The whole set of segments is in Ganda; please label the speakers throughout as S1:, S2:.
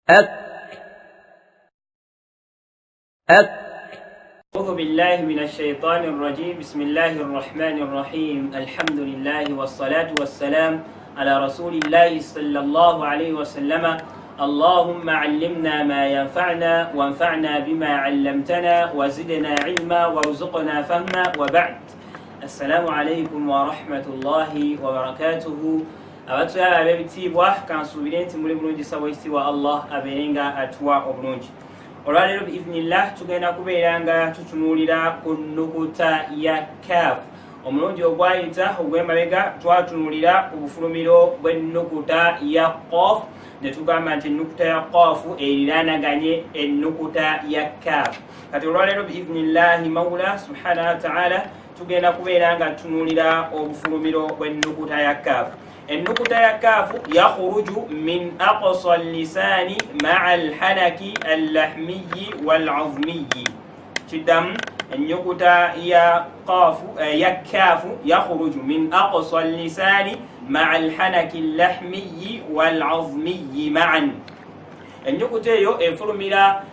S1: أك أك.
S2: أعوذ بالله من الشيطان الرجيم. بسم الله الرحمن الرحيم. الحمد لله والصلاة والسلام على رسول الله صلى الله عليه وسلم. اللهم علمنا ما ينفعنا وانفعنا بما علمتنا وزدنا علما وارزقنا فهما، وبعد. السلام عليكم ورحمة الله وبركاته. Abatulaba ab'ebitiibwa, kansuubire nti muli bulungi. Saba ekitiibwa Allah abeere nga atuwa obulungi. Olwaleero biiznillah tugenda kubeera nga tutunuulira ku nnukuta ya kaafu. Omulundi ogwayita ogw'emabega twatunuulira ku bufulumiro bw'ennukuta ya qof, ne tugamba nti ennukuta ya qofu eriraanaganye ennukuta ya kaafu. Kati olwaleero biiznillahi maula subhanahu wataala tugenda kubeera nga tutunuulira obufulumiro bw'ennukuta ya kaafu. Ennukuta ya kaafu yakhruju min aqsa lisani maa alhanaki allahmiyi walazmiyi. Kiddamu, ennyukuta ya qafu, ya kaafu yakhruju min aqsa lisani maa alhanaki allahmiyi walazmiyi maan. Ennyukuta eyo efulumira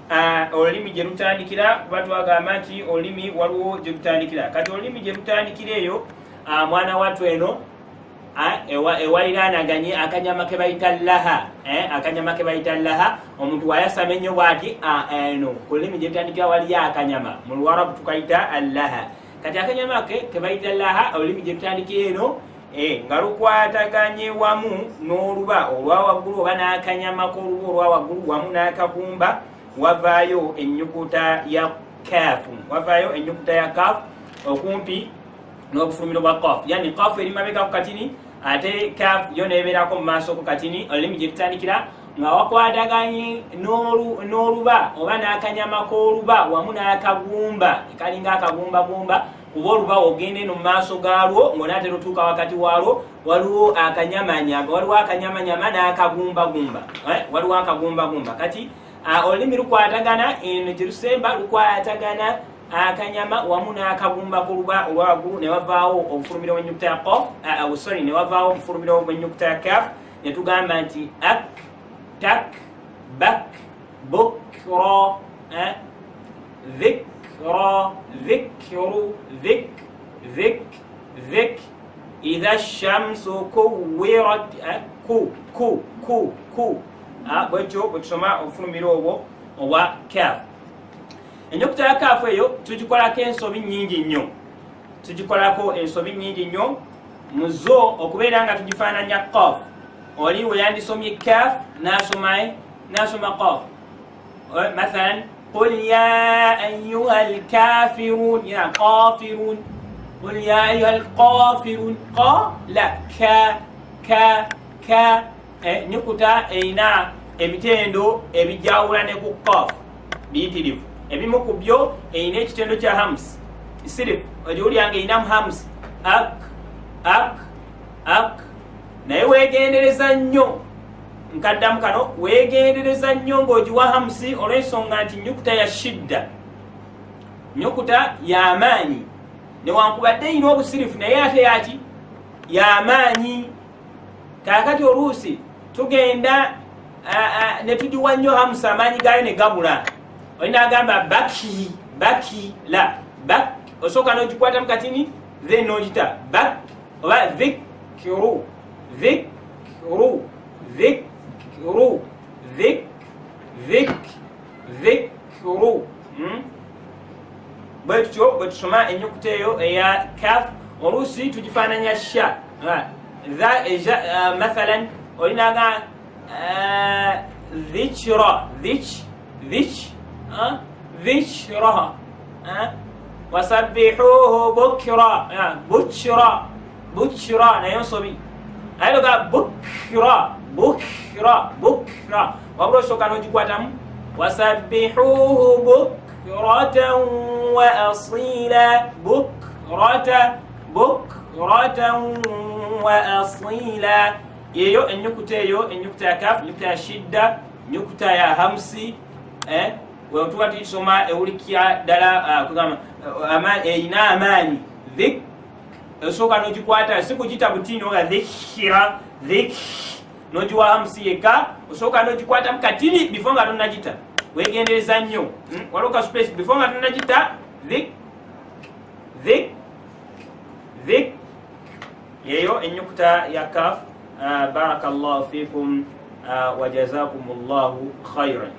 S2: olulimi gye lutandikira, kuba twagamba nti olulimi waliwo gye lutandikira. Kati olulimi gye lutandikira eyo, mwana wattu, eno ewaliraanaganye akanyama ke bayita laha, akanyama ke bayita laha. Omuntu wayasama ennyo bwati, eno ku lulimi gye lutandikira waliyo akanyama, mu Luwarabu tukayita allaha. Kati akanyama ke ke bayita laha, olulimi gye lutandikira eno, nga lukwataganye wamu n'oluba olwa waggulu oba n'akanyama k'oluba olwa waggulu wamu n'akagumba, wavaayo ennyukuta ya kaafu, wavaayo ennyukuta ya kaafu okumpi n'obufulumiro bwa kafu. Yani kafu eri mabega ku katini, ate kafu yo nebeerako mu maaso ku katini. Olulimi gye tutandikira nga wakwataganye n'oluba oba n'akanyama k'oluba wamu n'akagumba, kalinga akagumbagumba, kuba oluba ogenda eno mu maaso gaalwo ng'onaatera otuuka wakati waalwo waliwo akanyamanyama, waliwo akanyamanyama n'akagumbagumba, waliwo akagumbagumba. Kati olulimi lukwatagana eno gye lusemba, lukwatagana akanyama wamu n'akagumba k'oluba olwa waggulu, ne wavaawo obufulumiro bw'ennyukuta ya qof, sorry, ne wavaawo obufulumiro bw'ennyukuta ya kaf, ne tugamba nti ak, tak, bak, bukra, dhikra, dhikru, dhik, dhik, dhik, idha shamsu kuwirat, ku, ku, ku, ku. Bwekyo bwe tusoma obufulumiro obwo obwa kaf. Ennyukuta ya kaafu eyo tugikolako ensobi nnyingi nnyo, tugikolako ensobi nnyingi nnyo muzo okubeera nga tugifaananya qaf. Oli we yandisomye kaf n'asoma qaf. Mathalan, qul ya ayuha alkafirun, ya qafirun, qul ya ayuha alqafirun, qa la ka ka ka. Nyukuta erina ebitendo ebijawula ne ku qaf biyitirivu. Ebimu ku byo, erina ekitendo kya hams sirif, ogiwulira nga erinamu hams, ak, ak, ak. Naye weegendereza nnyo, nkaddamu kano, weegendereza nnyo ng'ogiwa hamusi, olw'ensonga nti nyukuta ya shidda, nyukuta y'amaanyi. Newankubadde erina obusirifu, naye ate yaki? Y'amaanyi. Kaakati oluusi tugenda ne tugiwa nnyo hamusi, amaanyi gaayo ne gabula. Olina agamba baki, baki, la bak, osooka n'ogikwatamu katini, then n'ogita bak oba dhikru, dhikru, dhikru, dhik, dhik, dhikru. Bwe tutyo bwe tusoma ennyukuta eyo eya kaf. Oluusi tugifaananya sha. Mathalan, olinaga dhikra, dhik, dhik, dhikra, wasabbihuhu bukra, bukra, bukra, naye nsobi. Aye loga bukra, bukra, bukra, wabula osooka n'ogikwatamu, wasabbihuhu bukratan wa asila, bukrata, bukratan wa asila. Eyo ennyukuta eyo, ennyukuta ya kaf, ennyukuta ya shidda, ennyukuta ya hamsi, wetuba tugisoma ewulikira ddala, kugamba erina amaanyi. Dhik, osooka n'ogikwata, si kugita butini oga dhikira, dhik. N'ogiwa hamusi yekka, osooka n'ogikwatamu katini before nga tonnagita. Wegendereza nnyo. Waliwo ka space before nga tonnagita. Dik, dik, dik. Yeyo ennyukuta ya kaf. Barakallahu fikum wa jazakum llahu khairan.